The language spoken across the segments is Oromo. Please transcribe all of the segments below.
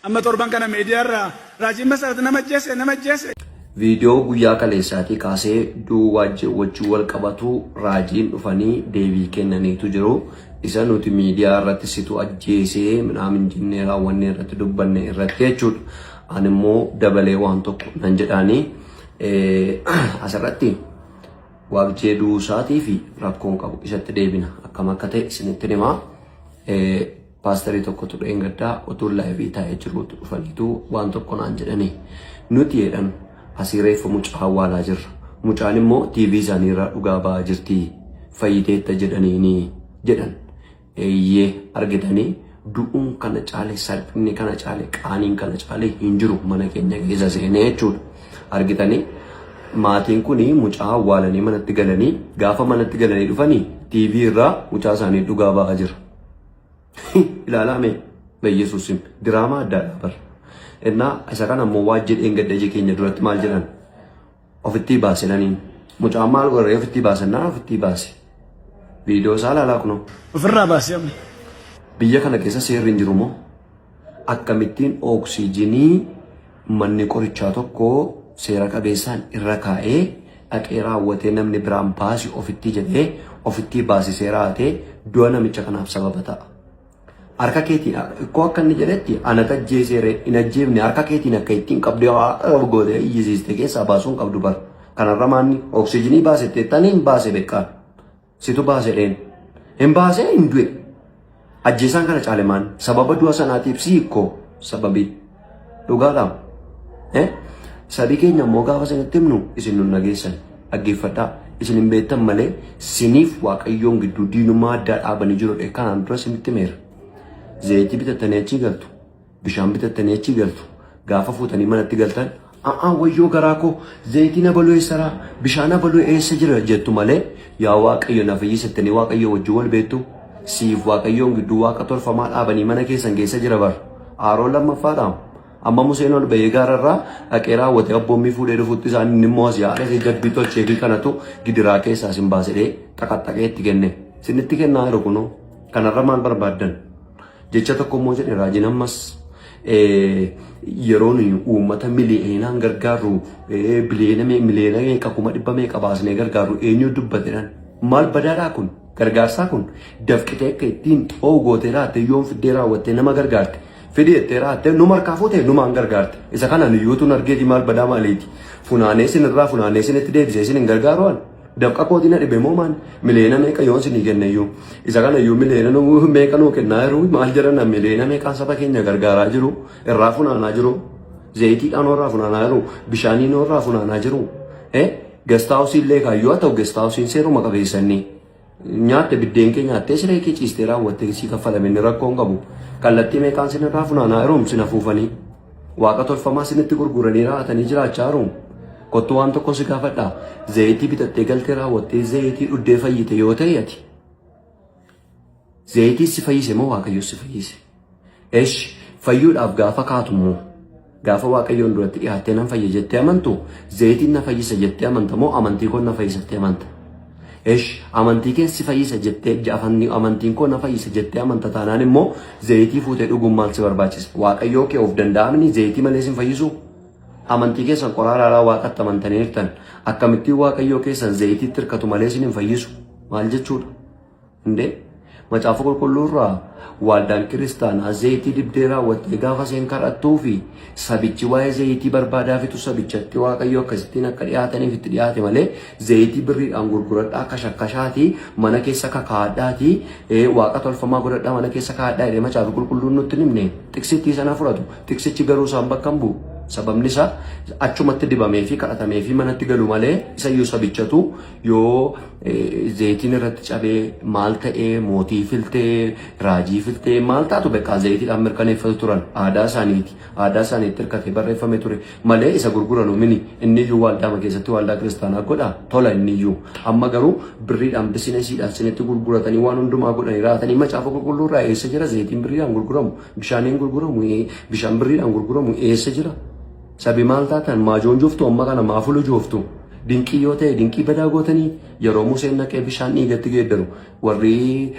Amma torban kana miidiyaarraa raajiin Masarat nama ajjeese nama ajjeese. Viidiyoo guyyaa kaleessaatii kaasee du'uu wajjin wal qabatu raajiin dhufanii deebii kennaniitu jiru. Isa nuti miidiyaa irratti situ ajjeesee minaamin jennee raawwannee irratti dubbanne irratti jechuudha. Ani immoo dabalee waan tokko nan jedhaanii asirratti Waaqjee du'uu isaatii fi rakkoon qabu isatti deebina akkam akka ta'e isinitti himaa. Paastarii tokkotu dheengaddaa utuu laayivii taa'ee jiruutu dhufaniitu waan tokko naan jedhanii. Nuti jedhan asii reeffa mucaa awwaalaa jirra. Mucaan immoo TV isaanii irraa dhugaa ba'aa jirti. Fayyiteetta jedhaniini jedhan. Eeyyee argitanii du'uun kana caale salphinni kana caale qaaniin kana caale hin jiru mana keenya keessa seenee jechuudha. Argitanii maatiin kun mucaa awwaalanii manatti galanii gaafa manatti galanii dhufanii TV irraa mucaa isaanii dhugaa ba'aa jira. Ilaalaa mee Yesuusin diraamaa addaadha bar. Innaa isa kana immoo waajjii dheengadda ija keenya duratti maal jedhan ofittii baasinaniin mucaan maal godhee ofittii baasannaan ofittii baase. Viidiyoo isaa ilaalaa kunoo. Ofirraa baasee amma. Biyya kana keessa seerri hin jiru moo? Akkamittiin oksijiinii manni qorichaa tokko seera qabeessaan irra kaa'ee dhaqee raawwatee namni biraan baasi ofitti jedhee ofittii baasisee raatee du'a namicha kanaaf sababa ta'a. Harka keetiin ikkoo akka inni jedhetti anatu ajjeesee ree hin ajjeefne harka keetiin akka ittiin qabdee gootee iyyisiiste keessaa baasuu hin qabdu bara. Kanarra maanni oksijiinii baasettee tanii hin baase beekaa. Situ baase dheen. Hin baasee hin du'e. Ajjeesaan kana caale maan sababa du'a sanaatiif si hiikoo sababii. Dhugaadhaa. Eh? Sabii keenya immoo gaafa isinitti himnu isin nun dhageessan. Dhaggeeffadhaa. Isin hin beektan malee siniif waaqayyoon gidduu diinummaa addaa dhaabanii jiru kanaan dura isinitti himeera. Zayitii bitattanii achii galtu. Bishaan bitattanii achii galtu. Gaafa fuutanii manatti galtan a'aa wayyoo garaa koo zayitiin abaluu eessaraa bishaan abaluu eessa jira jettu malee yaa waaqayyo na fayyisettanii waaqayyo wajjin wal beektu. Siif waaqayyoon gidduu waaqa tolfamaa dhaabanii mana keessan keessa jira bar. Aaroo lammaffaadha. Amma Museen ol bahee gaararraa dhaqee raawwatee abboommii fuudhee dhufutti isaan inni immoo asii haadha ishee jabbii tolchee fi kanatu gidiraa keessaa isin baasedhee xaqaxaqee itti kenne. Isinitti kennaa jiru kunoo. Kanarra maal barbaaddan? Jecha tokko immoo jedhe raajiin ammas yeroo nuyi uummata miliyoonaan gargaarru biliyoona miliyoona meeqa 100,000 meeqa baasnee gargaarru eenyu dubbatedhaan maal badaadhaa kun gargaarsaa kun dafqitee akka ittiin xoo'u gootee raattee yoom fiddee raawwattee nama gargaarte fidii jettee raattee numa harkaa fuutee numaan gargaarte isa kana nuyyuutuun argeeti maal badaa maaliiti funaanee isinirraa funaanee isinitti deebisee isin hin gargaaru an. Dafqa kootii na dhibe moo maal? Miliyoona meeqa yoon isinii kenne iyyuu. Isa kana iyyuu miliyoona meeqa nuu kennaa jiru maal jedhan miliyoona meeqaan saba keenya gargaaraa jiru irraa funaanaa jiru. Zayitiidhaan irraa funaanaa jiru bishaaniin irraa funaanaa jiru. Guest house illee kaayyoo haa ta'u guest houseiin seeruma qabeessanii. Nyaatte biddeen kee nyaattee siree kee ciistee raawwattee sii kaffalame inni rakkoo hin qabu. Kallattii meeqaan sin irraa funaanaa jiru sin afuufanii. Waaqa tolfamaa sinitti gurguranii raawwatanii jiraachaa jiru. Kottu waan tokko si gaafadha. Zayitii bitattee galtee raawwattee zayitii dhuddee fayyite yoo ta'e ati. Zayitii si fayyise moo Waaqayyo si fayyise? Esh fayyuudhaaf gaafa kaatu immoo gaafa Waaqayyoon duratti dhiyaattee nan fayya jettee amantu zayitiin na fayyisa jettee amanta moo amantii koon na fayyisa jettee amanta? Esh amantii keen si fayyisa jettee amantiin koo na fayyisa jettee amanta taanaan immoo zayitii fuutee dhuguun maal si barbaachisa? Waaqayyoo kee of danda'amni zayitii malee si hin fayyisuu? Amantii keessan qoraa ilaalaa waaqatti amantanii jirtan akkamittiin waaqayyoo keessan zayitiitti hirkatu malee isin hin fayyisu maal jechuudha? Indee macaafa qulqulluu irraa waaldaan kiristaanaa zayitii dibdee raawwattee gaafa isheen kadhattuu fi sabichi waa'ee zayitii barbaadaafitu sabichatti waaqayyo akkasittiin akka dhiyaataniif itti dhiyaate malee zayitii birriidhaan gurguradhaa kashakkashaatii mana keessa kakaadhaatii waaqa tolfamaa godhadhaa mana keessa kaadhaa jedhee macaafa qulqulluun nutti hin himne tiksittii sana fudhatu. Tiksichi garuu isaan bakka hin bu'u. Sababni isaa achumatti dibamee fi kadhatamee fi manatti galu malee isayyuu sabichatu yoo zayitiin irratti cabee maal ta'ee mootii filtee raajii filtee maal taatu beekaa zayitiidhaan mirkaneeffatu turan aadaa isaaniiti. Aadaa isaaniitti hirkatee barreeffame ture malee isa gurguranu mini inni iyyuu waldaama keessatti waldaa kiristaanaa godha tola inni iyyuu. Amma garuu birriidhaan bisinesiidhaan sinitti gurguratanii waan hundumaa godhanii raatanii macaafa qulqulluu irraa eessa jira zayitiin birriidhaan gurguramu? Bishaaniin gurguramu bishaan birriidhaan gurguramu eessa jira? Sabi maal taatan maa joonjoftu amma kana maa fulu jooftu? Dinqii yoo ta'e dinqii badaa gootanii yeroo Museen naqee bishaan dhiigatti geeddaru warri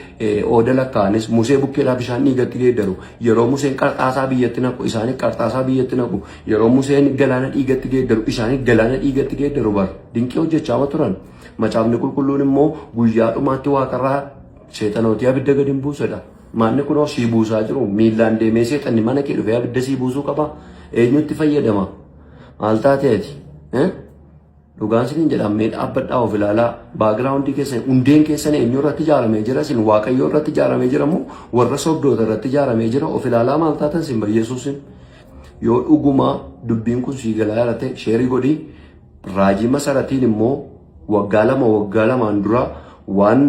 ooda lakkaa'anis Musee bukkeedhaa bishaan dhiigatti geeddaru. Yeroo Museen qarxaasaa biyyatti naqu isaanis qarxaasaa biyyatti naqu. Yeroo Museen galaana dhiigatti geeddaru isaanis galaana dhiigatti geeddaru bar. Dinqii hojjechaa turan. Macaafni qulqulluun immoo guyyaa dhumaatti waaqarraa seexanootii abidda gadi hin buusedha. Maanni kunoo sii buusaa jiru miillaan deemee seexanni mana kee dhufee abidda sii buusuu qaba. Eenyutti fayyadama? Maal taateeti? Dhugaan isiniin jedha mee dhaabbadhaa of ilaalaa background keessan hundeen keessan eenyu irratti ijaaramee jira isin waaqayyoo irratti ijaaramee jira moo warra sobdoota irratti ijaaramee jira of ilaalaa maal taatan isin bayyesuusin yoo dhugumaa dubbiin kun sii galaa jira ta'e share godhii raajii masaratiin immoo waggaa lama waggaa lamaan dura waan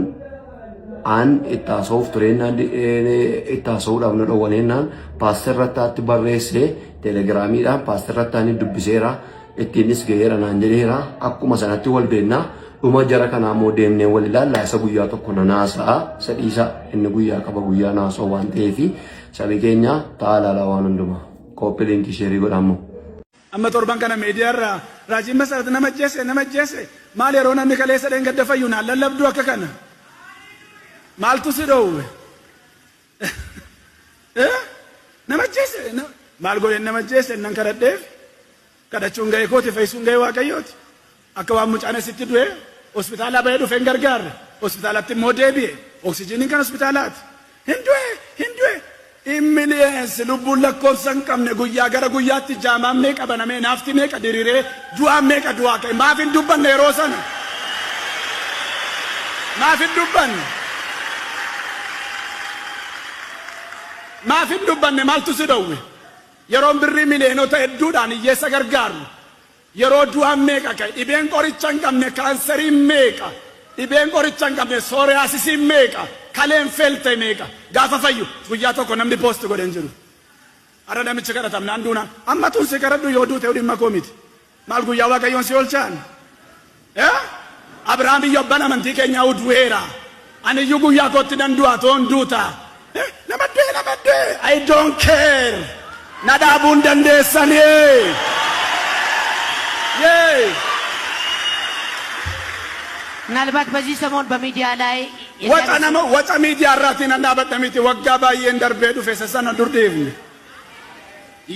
aan itti haasa'uuf tureennaan itti haasa'uudhaaf na dhowwaneennaan paaster Rattaatti barreessee telegiraamiidhaan paaster Rattaan dubbiseera ittiinis ga'eera naan jedheera akkuma sanatti wal beennaa dhuma jara kanaa immoo deemnee wal ilaallaa isa guyyaa tokko na naasa'a isa dhiisa inni guyyaa qaba guyyaa naasa'u waan ta'eefi sabi keenya ta'a ilaalaa waan hundumaa copy link share godhamu. Amma torban kana miidiyaarraa raajiin Masarat nama ajjeese nama ajjeese maal yeroo namni kaleessa dheengadda fayyu naan lallabduu akka kana maaltu si dhoowwe? Nama ajjeese maal godheen nama ajjeese nan kadhadheef kadhachuun ga'ee kooti fayyisuun ga'ee waaqayyooti. Akka waan mucaan asitti du'e hospitaalaa bahee dhufee hin gargaarre hospitaalatti immoo deebi'e oksijiiniin kan hospitaalaati. Hin du'e hin du'e in lubbuun lakkoofsa hin qabne guyyaa gara guyyaatti jaamaan meeqa banamee naafti meeqa diriiree du'aan meeqa du'aa ka'e maaf hin dubbanne yeroo sana maaf hin dubbanne maaf hin dubbanne maaltu si dhowwe yeroon birrii miliyoonota hedduudhaan hiyyeessa gargaaru yeroo du'aan meeqa ka'e dhibeen qoricha hin qabne kaanseriin meeqa dhibeen qoricha hin qabne psoriasisiin meeqa kaleen feelte meeqa gaafa fayyu guyyaa tokko namni post godhe hin jiru. Har'a namichi kadhatamnaan duunaan amma tun si kadhadhu yoo duute dhimma koo miti maal guyyaa waaqayyoon si oolchaan Abrahaam iyyuu abbaan amantii keenyaa du'eera ani iyyuu guyyaa kootti nan du'a toon duuta nama du'e nama du'e I don't care na dhaabuu hin dandeessanii. Yee! ምናልባት በዚህ ሰሞን በሚዲያ ላይ Waca nama waca miidiyaa irraatiin nan dhaabadha miti waggaa baay'een darbee dhufe isa sana dur dhiifne.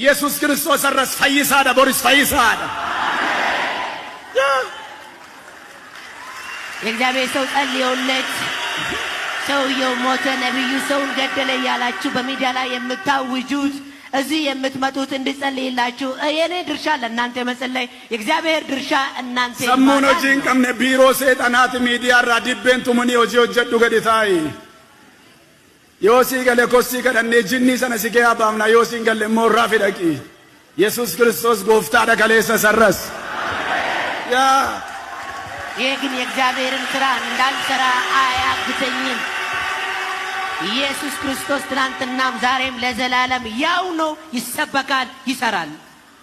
Yesus Kiristoos irras fayyisaadha boris fayyisaadha. Yaa! የእግዚአብሔር ሰው ጸልዮለት ሰውየው ሞተ፣ ነቢዩ ሰውን ገደለ እያላችሁ በሚዲያ ላይ የምታውጁት እዚህ የምትመጡት እንድጸልይላችሁ የኔ ድርሻ ለእናንተ መጸለይ፣ የእግዚአብሔር ድርሻ እናንተ Sammuun hojii hin qabne biiroo seexanaati miidiyaa irraa dibbeen tumanii hojii hojjedhu gadi taa'i. Yoo sii gale kossii kadhannee jinnii sana si kee baafna yoo siin galle immoo irraa fidhaqi. Yesus Kiristoos gooftaadha kaleessa sarras. Yaa! ይህ ግን የእግዚአብሔርን ስራ እንዳልሰራ አያግደኝም። ኢየሱስ ክርስቶስ ትናንትናም ዛሬም ለዘላለም ያው ነው። ይሰበካል፣ ይሰራል።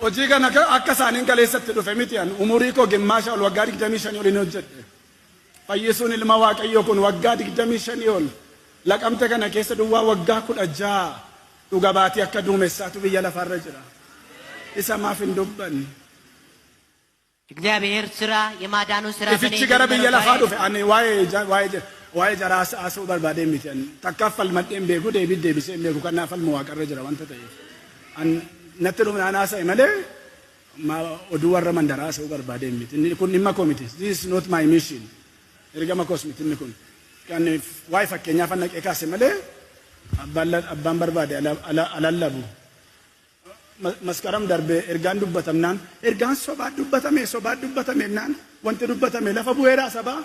Hojii kana akka isaaniin kaleessatti dhufe miti an umurii koo gimmaasha ol waggaa 25 ol hin hojjedhe. Fayyisuun ilma Waaqayyoo kun waggaa 25 ol laqamte kana keessa duwwaa waggaa 16 dhuga baatii akka duumessaatu biyya lafaarra jira. Isa maaf hin dubbanne? እግዚአብሔር ስራ የማዳኑ ስራ በእኔ Ifichi gara biyya የጀመረው lafaa dhufe ani waa'ee jaraa haasa'uu barbaadee miti ani takkaaf falmadhee hin beeku deebii deebisee hin beeku kanaaf falmu waaqarra jira wanta ta'eef. An natti dhumnaan haasa'e malee oduu warra mandaraa haasa'uu barbaadee miti. Inni kun dhimma koo miti. This is not my mission. Ergama koos miti inni kun. Kan waa'ee fakkeenyaaf naqee kaase malee abbaan barbaade alallabu. Maskaram darbee ergaan dubbatamnaan ergaan sobaa dubbatame sobaa dubbatame naan wanti dubbatame lafa bu'eeraa sabaa.